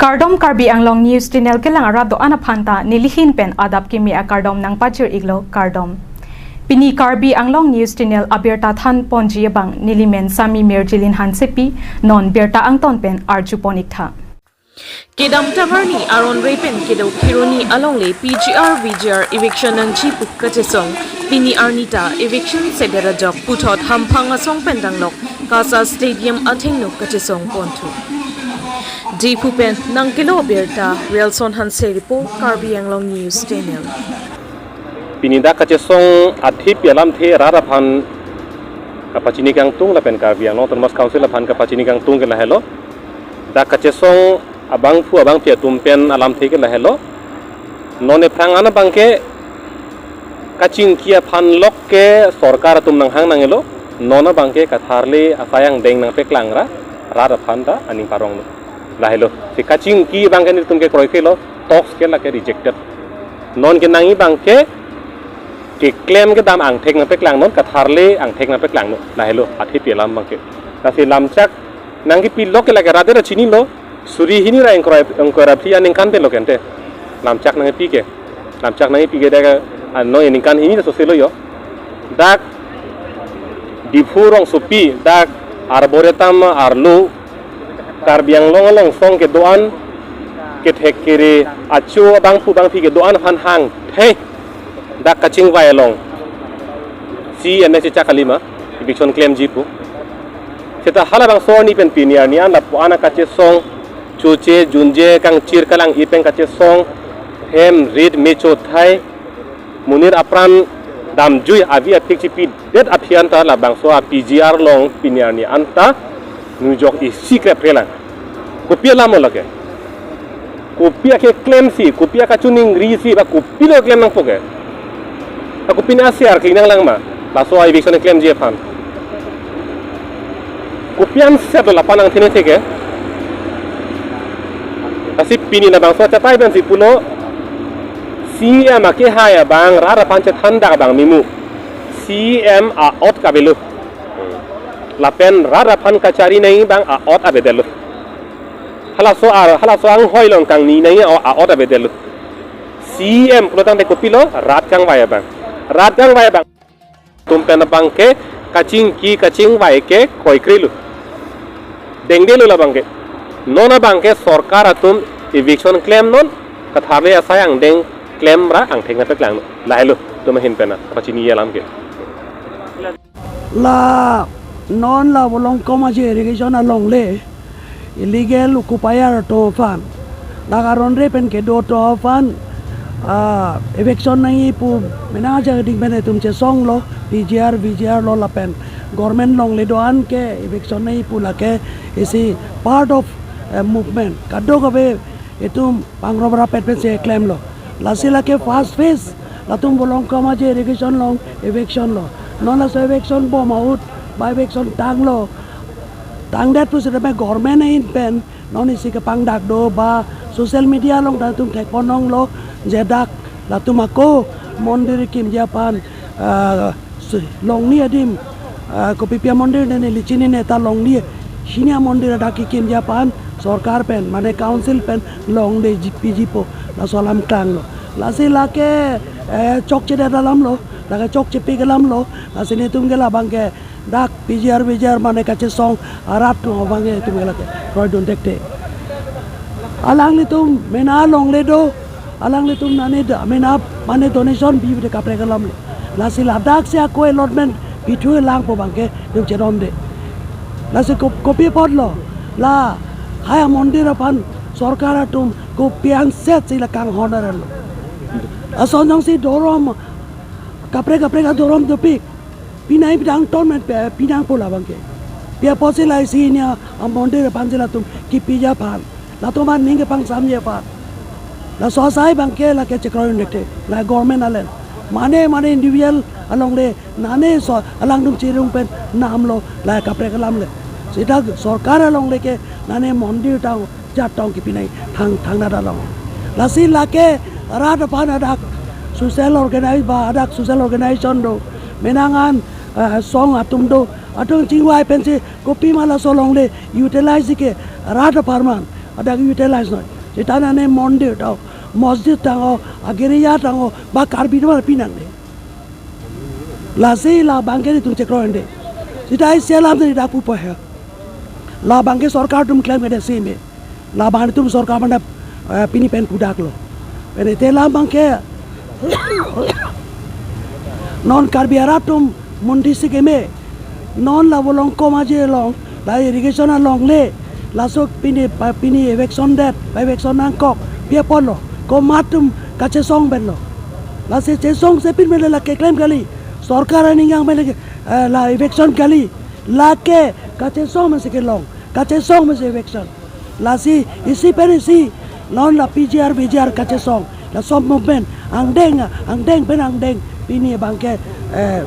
Kardom Karbi Anglong News Channel kelang arado ana phanta nilihin pen adap kimi a kardom nang pachir iglo kardom. Pini Karbi Anglong News Channel abirta than ponji bang nilimen sami merjilin hansepi non berta angton pen arju ponik tha. Kedam tamarni aron repen kedo khironi along le PGR VGR eviction ang chi pukka chesong pini arnita eviction sedera jok puthot hamphang asong pendanglok Kasa Stadium atheng no kachesong ponthu. Dipupen nangkilo berta Relson Hanse report Karbi Anglong News Channel. Pininda kachesong athip yalam the raraphan kapachini kang tung la pen Karbi Anglong Autonomous Council la phan kapachini kang tung ke la hello da kachesong abang phu abang pia tumpen alam the ke la hello none phrang ana bangke kaching kia phan lok ke sarkar tum nang hang nangelo nona bangke katharle asayang deng nang pek langra raraphan da aning parong no la hello se kaching ki bangke ni tum ke kroi ke lo tox ke la ke rejected non ke nangi bangke ke claim ke dam ang thek na pek lang non katharle ang thek na pek lang no la hello athi pelam bangke ta se lamchak nangi pi lok ke la ke rade ra chini lo suri hini ra engkora engkora phi aning kan pe lo kente lamchak nangi pi ke lamchak nangi pi ke da no ening kan hini so selo yo dak diphu rong supi dak arboretam arlu Karbi Anglong long song ke doan ke thekere achu bang phu bang phi ke doan han hang the dak kaching vai long C M S chakalima eviction claim jipu seta hala bang so ni pen piniar ni an la ana kache song chuche junje kang chir kalang ipeng kache song hem read mecho thai munir apran dam jui avi athik chi det aphian ta la bang so a PGR long piniar ni anta nujok i secret prelang kopia lamo lake kopia ke claim si kopia ka chuning ri si ba kopi lo claim nang poke ta kopi na siar klinang lang ma la so eviction claim je phan kopian set la panang thine theke asi pini na bang so chatai ben si pulo CM ke haya bang ra ra panche thanda bang mimu CM a ot ka belu lapen rara phan kachari nahi bang a ot abedelo hala so ar hala so ang hoilong kang ni nahi a ot abedelo CM protang de kopilo rat kang vaya bang rat kang vaya bang tum pen bang ke kaching ki kaching vai ke koi krilu dengdelu la bang ke nona bang ke sarkar atum eviction claim non kathare asayang deng claim ra ang thengna pek lang lahelo tum hin pena pachini yalam ke la non la bolong koma je irrigation along le illegal occupier to fan la karon re pen ke do to fan eviction nahi pu mena ja ding bene tum che song lo PGR VGR lo la pen government long le do an ke eviction nahi pu la ke isi part of movement kado ka be etum pangrobra pet pen se claim lo lasila ke first phase la tum bolong koma je irrigation long eviction lo non la so eviction bom out by eviction tang lo tang dat pu se government in pen non isi ke pang dak do ba social media long ta tum thek ponong lo je dak la tum ako mondir kim japan long ni adim kopi pia mondir ne lichini ne ta long ni sinia mondir dak kim japan sarkar pen mane council pen long de GPG po la solam tang lo la se la ke chok che da lam lo la ke chok che pi ke lam lo la se ne tum ge la bang ke dak PGR VGR mane kache song arat no bange tum ge la ke roi don dekte alang le tum mena long le do alang le tum nane da mena mane donation bi de kapre ke lam le la se la dak se ko allotment pithu lang po bangke tum che rom de la se copy pot lo la haya mondir apan sarkar atum ko pian set sila kang honor lo ason jong si dorom kapre kapre ka dorom to pik pinai pidang ton met pinang pola bangke pia posi lai si nya mondir apan sila tum ki pija phan la to man ning ke pang sam je phan la so sai bangke la ke chekroin dekte la government alen mane mane individual along le nane so alang dum chirung pen nam lo la kapre ka lam le সেটা সরকার along leke nane mondir tang jat tong ki pinai thang thang na dalong lasi lake rat pan adak social organize ba adak social organization do menangan song atum do atung chingwai pensi kopi mala solong le utilize ke rat farman adak utilize noy. যেটা মন্দির দাও মসজিদ টাঙো আগেরিয়া টাঙো বা কার্বি তোমার পিনাং দে লাসে লা বাংকে তুমি check দে যেটা সেলাম দে ডাকু পহে লা বাংকে সরকার তুমি ক্লেম করে সেমে লা বাং তুমি সরকার মানে পিনি পেন পুডাকলো পেনে তেলা বাংকে নন কার্বি আরাতুম মন্দির সিকেমে নন লাবলং কমাজে লং লা ইরিগেশন লং লে লাসক পিনি পিনি eviction det eviction nang kok pia polo ko matum kache song ben lo la se che song se pin mele la ke claim kali sarkar ani ngang mele la eviction kali la ke kache song me se ke long kache song me se eviction la si isi pen isi non la PGR VGR kache song la sob movement ang deng pen ang deng pini bangke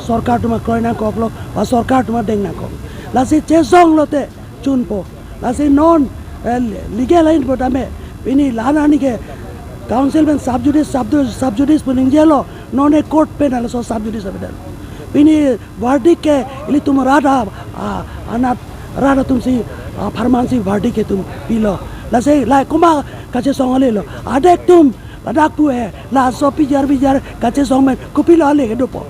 সরকার তোমার ক্রয় না koklo বা সরকার তোমার deng na kok la si che song lote chunpo la si non legal ain potame pini lana ni ke council ben sub judice sub judice puning jelo non e court pen ala so sub judice abedal pini verdict ke ili tum rada anat rada tum si farman si verdict ke tum pilo la se la kuma kache song ale lo adek tum ladak pu he la so pijar bijar kache song men kupilo ale ke dopo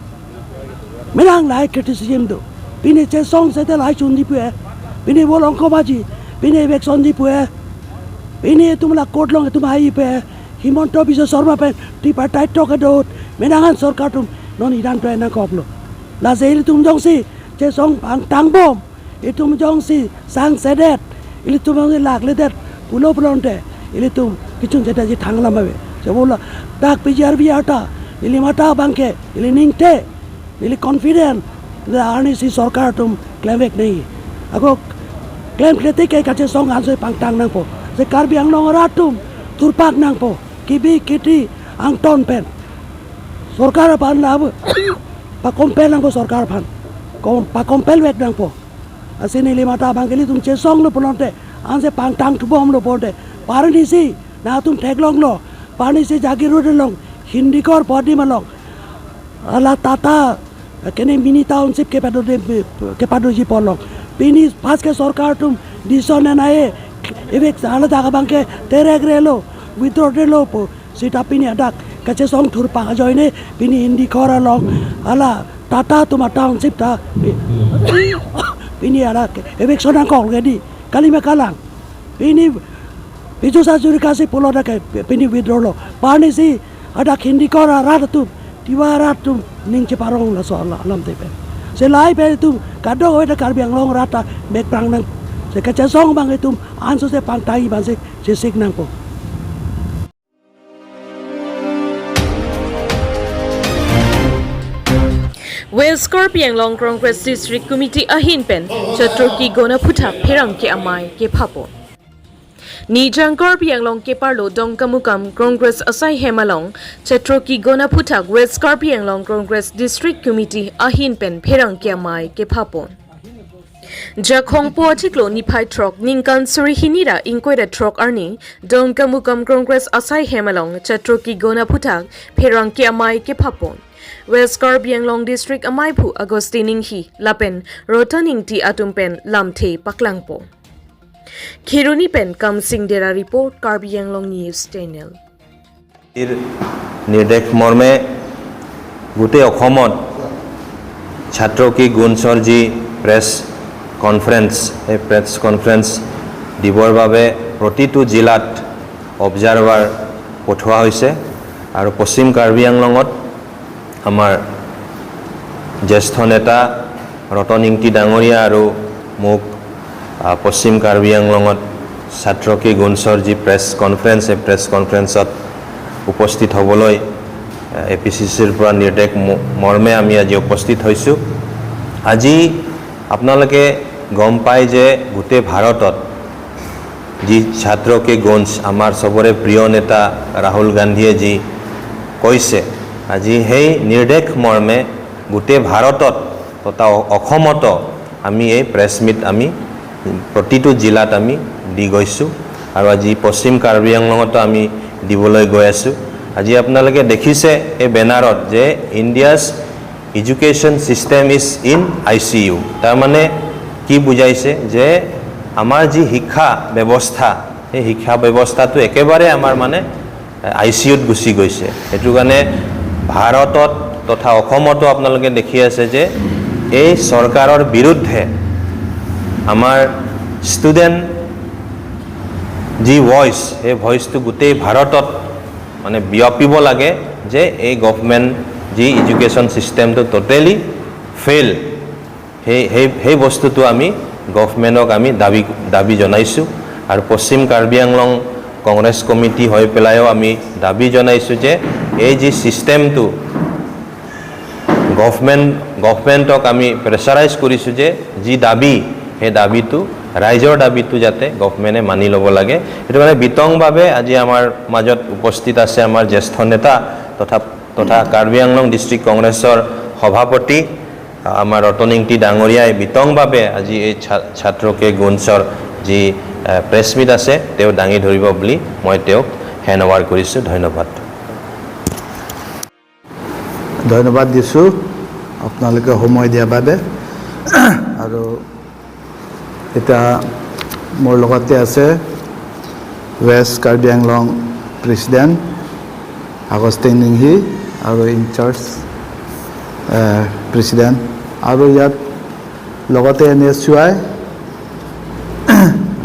menang lai criticism do pini che song se te lai chun di pu he pini bolong ko baji pini eviction di pu he pini tum la court long tum ai pe Himanta Biswa Sarma pen tripartite toke dot menangan sarkar tum non idan to na koplo la se ili tum jong si che song pang tang bom i tum jong si sang sedet ili tum jong si lak le det pulo pulonte ili tum kichun jeta ji thangla mabe se bola dak PGR biata ili mata bangke ili ningte ili confident arni si sarkar tum claim ek nahi ako claim lete ke kache song an se pang tang nang po se Karbi Anglong ratum turpak nang po kibi kiti ang ton pen sarkar pan lab pa compel nang po sarkar phan kom pa compel wek nang po asini limata bangkeli tum che song lo polonte an se pang tang thubom lo ponte parni si na tum theklong lo parni si jagir road long hindikor podi malong ala tata kene mini township ke pado ke pado ji polong pini pass ke sarkar tum dison na e evek ala daga bangke terek relo withdraw relo po sita pini adak kache song thur pa joine pini hindikor along ala tata tuma township ta pini ala evek sona kong gedi kalime kalang pini Biju sajuri kasi pulau dah ke pini withdraw lo pani si adak hindikor rat tu tiwa rat tu ning ceparong la so Allah alam tepe se lai pe tu kado we da Karbi Anglong rata mek prang nang se kacha song bang itu anso se pang tai bang se se sik nang po. West Karbi Anglong Congress District Committee ahin pen chaturki gona phutha pherang ke amai ke phapo Nijang Karbi Anglong ke parlo dongkamukam Congress asai hemalong chatroki gona phutha West Karbi Anglong Congress District Committee ahin pen pherang ke amai ke phapon Jakhongpo achiklo niphai trok ningkan surihinira inkoida trok arni dongkamukam Congress asai hemalong chatroki gona phutha pherang ke amai ke phapon West Karbi Anglong District amai phu Agostining hi lapen rotaning ti atumpen lamthe paklangpo Khiruni pen Kamsing Dera report Karbi Anglong News Channel. নিৰ্দেশ মৰ্মে গোটেই অসমত ছাত্ৰ কি গুণচৰ যি press conference, এই press conference দিবৰ বাবে প্ৰতিটো জিলাত অবজাৰভাৰ পঠোৱা হৈছে আৰু পশ্চিম কাৰ্বি আংলঙত আমাৰ জ্যেষ্ঠ নেতা ৰতন ইংতি ডাঙৰীয়া আৰু মোক পশ্চিম কাৰ্বি আংলঙত ছাত্ৰ কি গুণচৰ যি প্ৰেছ কনফাৰেন্স, এই প্ৰেছ কনফাৰেন্সত উপস্থিত হ'বলৈ এ পি চি চিৰ পৰা নিৰ্দেশ মৰ্মে আমি আজি উপস্থিত হৈছোঁ। আজি আপোনালোকে গম পায় যে গোটেই ভাৰতত যি ছাত্ৰ কি গুঞ্জ আমাৰ চবৰে প্ৰিয় নেতা ৰাহুল গান্ধীয়ে যি কৈছে, আজি সেই নিৰ্দেশ মৰ্মে গোটেই ভাৰতত তথা অসমতো আমি এই প্ৰেছ মিট আমি প্ৰতিটো জিলাত আমি দি গৈছোঁ আৰু আজি পশ্চিম কাৰ্বি আংলঙতো আমি দিবলৈ গৈ আছোঁ। আজি আপোনালোকে দেখিছে এই বেনাৰত যে India's education system is in I C U, তাৰমানে কি বুজাইছে যে আমাৰ যি শিক্ষা ব্যৱস্থা সেই শিক্ষা ব্যৱস্থাটো একেবাৰে আমাৰ মানে আইচিইউত গুচি গৈছে। সেইটো কাৰণে ভাৰতত তথা অসমতো আপোনালোকে দেখি আছে যে এই চৰকাৰৰ বিৰুদ্ধে আমাৰ ষ্টুডেণ্ট যি ভইচ, সেই ভইচটো গোটেই ভাৰতত মানে বিয়পিব লাগে যে এই গভমেণ্ট যি এডুকেশ্যন ছিষ্টেমটো ট'টেলি ফেইল। সেই সেই সেই বস্তুটো আমি গভমেণ্টক আমি দাবী দাবী জনাইছোঁ আৰু পশ্চিম কাৰ্বি আংলং কংগ্ৰেছ কমিটি হৈ পেলাইও আমি দাবী জনাইছোঁ যে এই যি ছিষ্টেমটো গভমেণ্টক আমি প্ৰেছাৰাইজ কৰিছোঁ যে যি দাবী, সেই দাবীটো, ৰাইজৰ দাবীটো যাতে গভমেণ্টে মানি ল'ব লাগে। সেইটো কাৰণে বিতংভাৱে আজি আমাৰ মাজত উপস্থিত আছে আমাৰ জ্যেষ্ঠ নেতা তথা তথা কাৰ্বি আংলং ডিষ্ট্ৰিক্ট কংগ্ৰেছৰ সভাপতি আমাৰ ৰতন ইংতি ডাঙৰীয়াই বিতংভাৱে আজি এই ছাত্ৰকে গুঞ্চৰ যি প্ৰেছ মিট আছে, তেওঁ দাঙি ধৰিব বুলি মই তেওঁক হেণ্ড অভাৰ কৰিছোঁ। ধন্যবাদ। ধন্যবাদ দিছোঁ আপোনালোকে সময় দিয়াৰ বাবে। আৰু এতিয়া মোৰ লগতে আছে west Karbi Anglong president Augustine নিংহি আৰু ইনচাৰ্জ প্ৰেচিডেণ্ট আৰু ইয়াত লগতে এনএছইউআই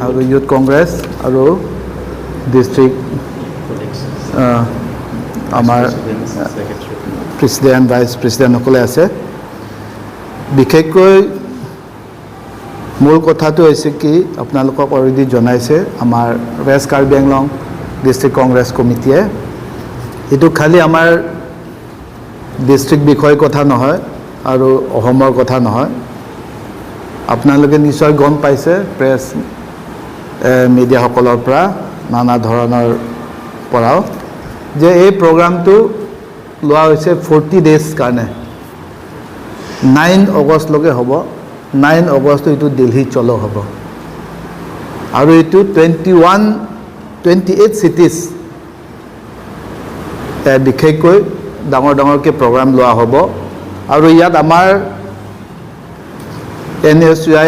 আৰু ইউথ কংগ্ৰেছ আৰু ডিষ্ট্ৰিক্ট আমাৰ প্ৰেচিডেণ্ট, ভাইচ প্ৰেচিডেণ্টসকলে আছে। বিশেষকৈ মূল কথাটো হৈছে কি, আপোনালোকক অলৰেডি জনাইছে আমাৰ ৱেষ্ট কাৰ্বি আংলং ডিষ্ট্ৰিক্ট কংগ্ৰেছ কমিটিয়ে, এইটো খালি আমাৰ ডিষ্ট্ৰিক্ট বিষয় কথা নহয় আৰু অসমৰ কথা নহয়। আপোনালোকে নিশ্চয় গম পাইছে প্ৰেছ মিডিয়াসকলৰ পৰা, নানা ধৰণৰ পৰাও যে এই প্ৰগ্ৰামটো লোৱা হৈছে 40 ডেইজ কাৰণে, 9 আগষ্টলৈকে হ'ব। 9 আগষ্ট এইটো দিল্লী চলো হ'ব আৰু এইটো 21, 28 চিটিজ বিশেষকৈ ডাঙৰ ডাঙৰকৈ প্ৰগ্ৰাম লোৱা হ'ব। আৰু ইয়াত আমাৰ এনএছইউআই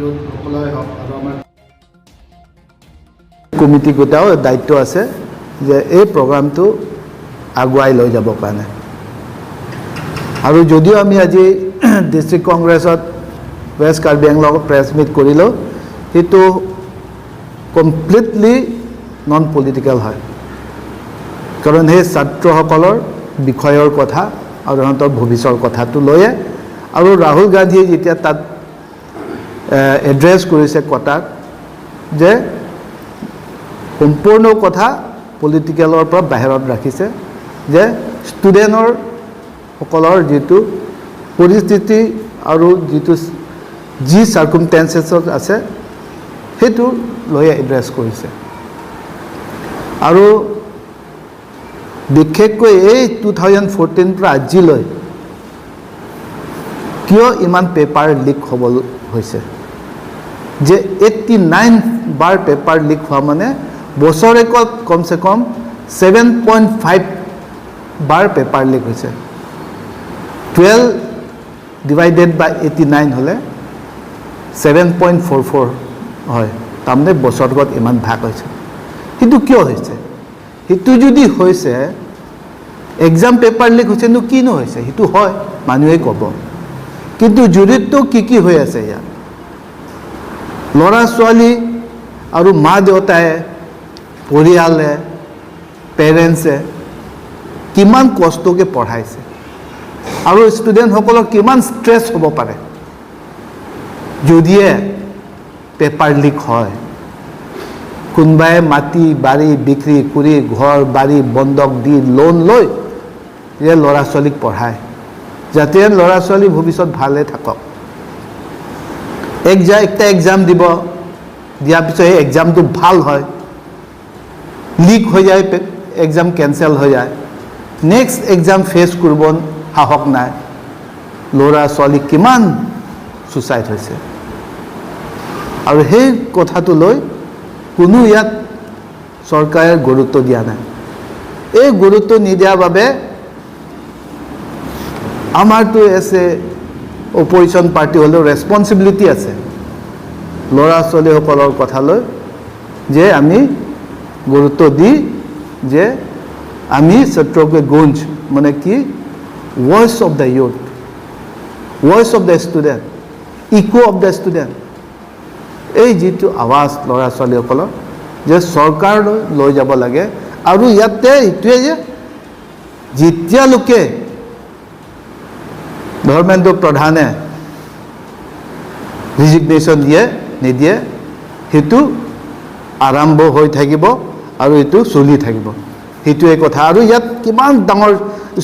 ইউথসকলে হওক আৰু আমাৰ কমিটিকেইটাও দায়িত্ব আছে যে এই প্ৰগ্ৰামটো আগুৱাই লৈ যাবৰ কাৰণে। আৰু যদিও আমি আজি ডিষ্ট্ৰিক্ট কংগ্ৰেছত ৱেষ্ট কাৰ্বি আংলঙত প্ৰেছ মিট কৰিলোঁ, সেইটো কমপ্লিটলি নন পলিটিকেল হয়, কাৰণ সেই ছাত্ৰসকলৰ বিষয়ৰ কথা আৰু সিহঁতৰ ভৱিষ্যৰ কথাটো লৈয়ে। আৰু ৰাহুল গান্ধীয়ে যেতিয়া তাত এড্ৰেছ কৰিছে কথাত যে সম্পূৰ্ণ কথা পলিটিকেলৰ পৰা বাহিৰত ৰাখিছে যে ষ্টুডেণ্টৰ সকলৰ যিটো পৰিস্থিতি আৰু যিটো যি চাৰ্কুমটেঞ্চেছত আছে, সেইটো লৈ এড্ৰেছ কৰিছে। আৰু বিশেষকৈ এই 2014 পৰা আজিলৈ কিয় ইমান পেপাৰ লিক হ'ব হৈছে যে 89 বাৰ পেপাৰ লিক হোৱা মানে বছৰেকত কমচে কম 7.5 বাৰ পেপাৰ লিক হৈছে। 12 ডিভাইডেড বাই 89 হ'লে 7.44 হয়। তাৰমানে বছৰেকত ইমান ভাগ হৈছে। সেইটো কিয় হৈছে? সেইটো যদি হৈছে এক্সাম পেপাৰ লিক হৈছেনো কিনো হৈছে, সেইটো হয় মানুহে ক'ব, কিন্তু জড়িত কি কি হৈ আছে ইয়াত? ল'ৰা ছোৱালী আৰু মা দেউতাই, পৰিয়ালে, পেৰেণ্টছে কিমান কষ্টকৈ পঢ়াইছে আৰু ষ্টুডেণ্টসকলৰ কিমান ষ্ট্ৰেছ হ'ব পাৰে যদিহে পেপাৰ লিক হয়। কোনোবাই মাটি বাৰী বিক্ৰী কৰি, ঘৰ বাৰী বন্ধক দি, লোন লৈ যে ল'ৰা ছোৱালীক পঢ়ায় যাতে ল'ৰা ছোৱালী ভৱিষ্যত ভালে থাকক। একটা এক্সাম দিব, দিয়াৰ পিছত সেই এক্সামটো ভাল হয়, লিক হৈ যায়, এক্সাম কেঞ্চেল হৈ যায়, নেক্সট এক্সাম ফেচ কৰিব সাহস নাই। ল'ৰা ছোৱালী কিমান ছুচাইড হৈছে আৰু সেই কথাটো লৈ কোনো ইয়াত চৰকাৰে গুৰুত্ব দিয়া নাই। এই গুৰুত্ব নিদিয়াৰ বাবে আমাৰতো এজ এ অপজিশ্যন পাৰ্টি হ'লেও ৰেচপনচিবিলিটি আছে ল'ৰা ছোৱালীসকলৰ কথালৈ। যে আমি গুৰুত্ব দি যে আমি ছাত্ৰকে গুঞ্জ মানে কি, voice of the youth, voice of the student, echo of the student, এই যিটো আৱাজ ল'ৰা ছোৱালীসকলৰ যে চৰকাৰলৈ লৈ যাব লাগে। আৰু ইয়াতে এইটোৱে যে যেতিয়ালৈকে ধৰ্মেন্দ্ৰ প্ৰধানে ৰিজিগনেশ্যন দিয়ে নিদিয়ে, সেইটো আৰম্ভ হৈ থাকিব আৰু এইটো চলি থাকিব, সেইটোৱে কথা। আৰু ইয়াত কিমান ডাঙৰ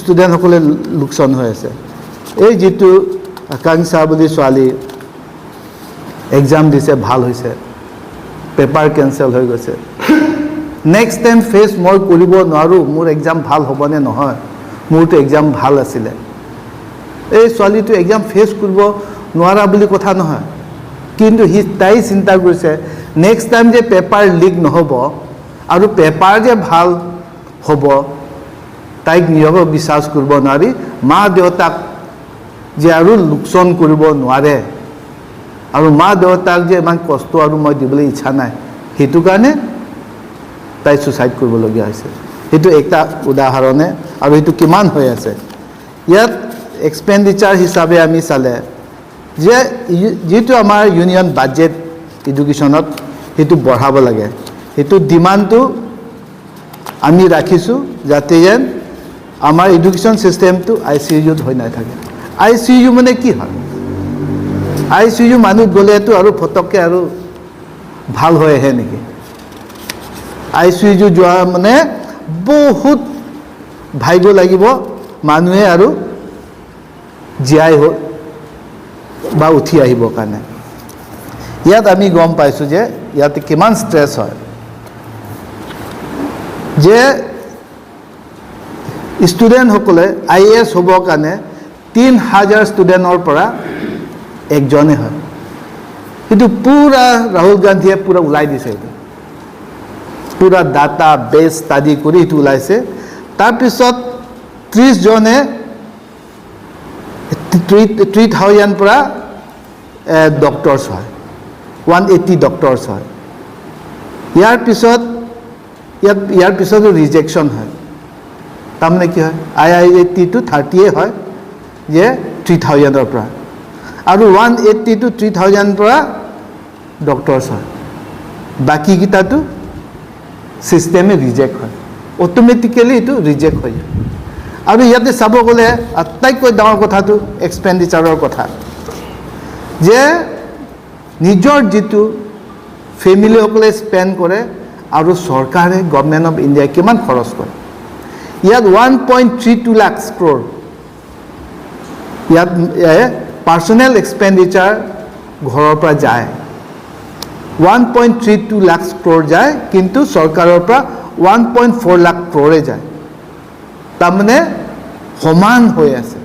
ষ্টুডেণ্টসকলে লোকচান হৈ আছে। এই যিটো আকাংক্ষা বুলি ছোৱালী এক্সাম দিছে, ভাল হৈছে, পেপাৰ কেঞ্চেল হৈ গৈছে। নেক্সট টাইম ফেচ মই কৰিব নোৱাৰোঁ, মোৰ এক্সাম ভাল হ'বনে নহয়, মোৰতো এক্সাম ভাল আছিলে। এই ছোৱালীটো এক্সাম ফেচ কৰিব নোৱাৰা বুলি কথা নহয়, কিন্তু তাই চিন্তা কৰিছে নেক্সট টাইম যে পেপাৰ লিক নহ'ব আৰু পেপাৰ যে ভাল হ'ব, তাইক নিজক বিশ্বাস কৰিব নোৱাৰি, মা দেউতাক যে আৰু লোকচান কৰিব নোৱাৰে আৰু মা দেউতাক যে ইমান কষ্ট আৰু মই দিবলৈ ইচ্ছা নাই, সেইটো কাৰণে তাই ছুচাইড কৰিবলগীয়া হৈছে। সেইটো এটা উদাহৰণে, আৰু সেইটো কিমান হৈ আছে। ইয়াত এক্সপেণ্ডিচাৰ হিচাপে আমি চালে যে যিটো আমাৰ ইউনিয়ন বাজেট এডুকেশ্যনত সেইটো বঢ়াব লাগে, সেইটো ডিমাণ্ডটো আমি ৰাখিছোঁ যাতে যেন আমাৰ এডুকেশ্যন ছিষ্টেমটো আইচিইউত হৈ নাথাকে। আইচিইউ মানে কি হয়? আইচিইউ মানুহ গ'লেতো আৰু ফটককৈ আৰু ভাল হৈ আহে নেকি? আইচিইউ যোৱা মানে বহুত ভাগ্য লাগিব মানুহে আৰু জীয়াই হৈ বা উঠি আহিবৰ কাৰণে। ইয়াত আমি গম পাইছোঁ যে ইয়াতে কিমান ষ্ট্ৰেছ হয় যে ষ্টুডেণ্টসকলে আইএএছ হ'বৰ কাৰণে 3000 ষ্টুডেণ্টৰ পৰা একজনে হয়। সেইটো পূৰা ৰাহুল গান্ধীয়ে পূৰা ওলাই দিছে, এইটো পূৰা ডাটা বেছ ষ্টাডি কৰি সেইটো ওলাইছে। তাৰপিছত 30জনে 3000 পৰা ডক্টৰ্ছ হয়, 180 ডক্টৰ্ছ হয়। ইয়াৰ পিছত ইয়াৰ পিছতো ৰিজেকশ্যন হয়। তাৰমানে কি হয়, আইআইটিটো 30য়ে হয় যে 3000ৰ পৰা, আৰু 180 টু 3000 পৰা ডক্টৰ্ছ হয়, বাকীকেইটাতো ছিষ্টেমে ৰিজেক্ট হয়, অট'মেটিকেলি এইটো ৰিজেক্ট হৈ যায়। আৰু ইয়াতে চাব গ'লে আটাইতকৈ ডাঙৰ কথাটো এক্সপেণ্ডিচাৰৰ কথা, যে নিজৰ যিটো ফেমিলিসকলে স্পেণ্ড কৰে আৰু চৰকাৰে গভমেণ্ট অফ ইণ্ডিয়াই কিমান খৰচ কৰে। ইয়াত 1.32 লাখ ক্ৰ'ৰ ইয়াত পাৰ্চনেল এক্সপেণ্ডিচাৰ ঘৰৰ পৰা যায়, 1.32 লাখ ক্ৰ'ৰ যায়, কিন্তু চৰকাৰৰ পৰা 1.4 লাখ ক্ৰ'ৰে যায়। তাৰমানে সমান হৈ আছে,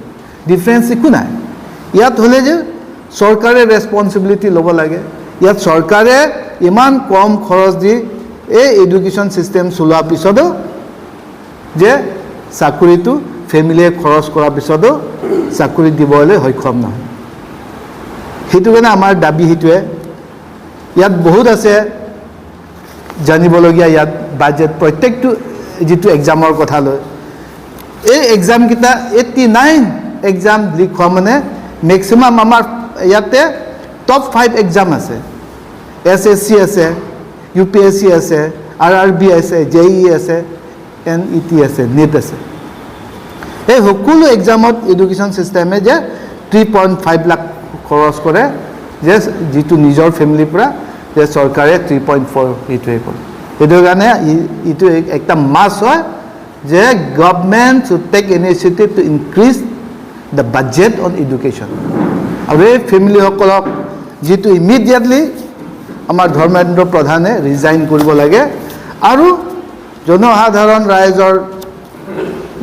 ডিফাৰেঞ্চ একো নাই। ইয়াত হ'লে যে চৰকাৰে ৰেচপনচিবিলিটি ল'ব লাগে, ইয়াত চৰকাৰে ইমান কম খৰচ দি এই এডুকেশ্যন ছিষ্টেম চলোৱাৰ পিছতো যে চাকৰিটো ফেমিলিয়ে খৰচ কৰাৰ পিছতো চাকৰি দিবলৈ সক্ষম নহয়। সেইটো কাৰণে আমাৰ দাবী সেইটোৱে। ইয়াত বহুত আছে জানিবলগীয়া, ইয়াত বাজেট প্ৰত্যেকটো যিটো এক্সামৰ কথা লৈ, এই এক্সামকেইটা 89 এক্সাম লিক হোৱা মানে মেক্সিমাম আমাৰ ইয়াতে টপ 5 এক্সাম আছে, এছএছচি আছে, ইউপিএছচি আছে, আৰআৰবি আছে, জেই আছে, এনইটি আছে, নিট আছে। এই সকলো এক্সামত এডুকেশ্যন ছিষ্টেমে যে 3.5 লাখ খৰচ কৰে, যে যিটো নিজৰ ফেমিলিৰ পৰা যে চৰকাৰে 3.4 এইটোৱে কৰে। সেইটো কাৰণে এইটো একটা মাছ হয় যে government should take initiative to increase the budget on education. আৰু এই ফেমিলিসকলক যিটো ইমিডিয়েটলি আমাৰ ধৰ্মেন্দ্ৰ প্ৰধানে ৰিজাইন কৰিব লাগে, আৰু জনসাধাৰণ ৰাইজৰ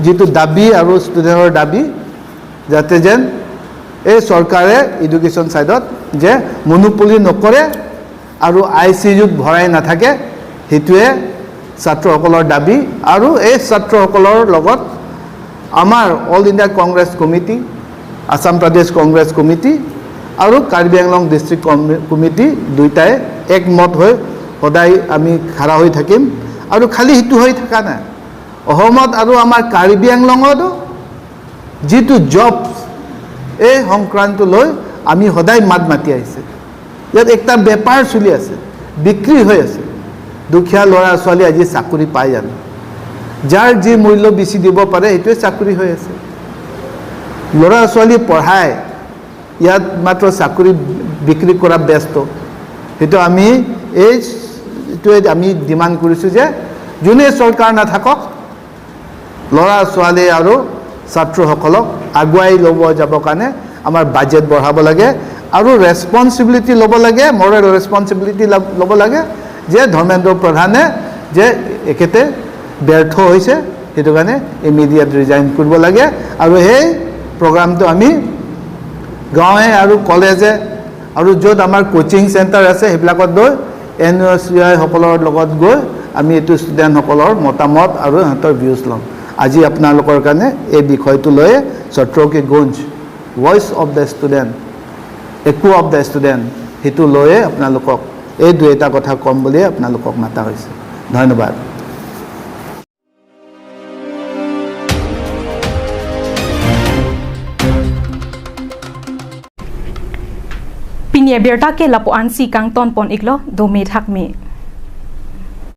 যিটো দাবী আৰু ষ্টুডেণ্টৰ দাবী যাতে যেন এই চৰকাৰে এডুকেশ্যন ছাইডত যে মনোপলি নকৰে আৰু আইচিইউত ভৰাই নাথাকে, সেইটোৱে ছাত্ৰসকলৰ দাবী। আৰু এই ছাত্ৰসকলৰ লগত আমাৰ all India Congress committee, Assam Pradesh Congress committee আৰু কাৰ্বি আংলং ডিষ্ট্ৰিক্ট কমিটি দুয়োটাই একমত হৈ সদায় আমি খাৰা হৈ থাকিম। আৰু খালি সেইটো হৈ থকা নাই, অসমত আৰু আমাৰ কাৰ্বি আংলঙতো যিটো জব এই সংক্ৰান্ত লৈ আমি সদায় মাত মাতি আহিছে। ইয়াত একটা বেপাৰ চলি আছে, বিক্ৰী হৈ আছে। দুখীয়া ল'ৰা ছোৱালী আজি চাকৰি পায় জানো? যাৰ যি মূল্য বেছি দিব পাৰে সেইটোৱে চাকৰি হৈ আছে। ল'ৰা ছোৱালী পঢ়াই ইয়াত মাত্ৰ চাকৰি বিক্ৰী কৰা ব্যস্ত। সেইটো আমি এইটোৱে আমি ডিমাণ্ড কৰিছোঁ যে যোনে চৰকাৰ নাথাকক ল'ৰা ছোৱালী আৰু ছাত্ৰসকলক আগুৱাই ল'ব যাবৰ কাৰণে আমাৰ বাজেট বঢ়াব লাগে আৰু ৰেচপনচিবিলিটি ল'ব লাগে, মৰেল ৰেচপনচিবিলিটি ল'ব লাগে যে ধৰ্মেন্দ্ৰ প্ৰধানে যে এখেতে ব্যৰ্থ হৈছে, সেইটো কাৰণে ইমিডিয়েট ৰিজাইন কৰিব লাগে। আৰু সেই প্ৰগ্ৰামটো আমি গাঁৱে আৰু কলেজে আৰু য'ত আমাৰ কোচিং চেণ্টাৰ আছে সেইবিলাকত গৈ এন এছ ইউ আইসকলৰ লগত গৈ আমি এইটো ষ্টুডেণ্টসকলৰ মতামত আৰু সিহঁতৰ ভিউজ ল'ম। আজি আপোনালোকৰ কাৰণে এই বিষয়টো লৈয়ে ছাত্ৰ কি গুঞ্জ, voice of the student, echo of the student, সেইটো লৈয়ে আপোনালোকক এই দুই এটা কথা ক'ম বুলিয়ে আপোনালোকক মাতা হৈছে। ধন্যবাদ। Pinie berta ke lapo an si kang ton pon iklo do me thak me.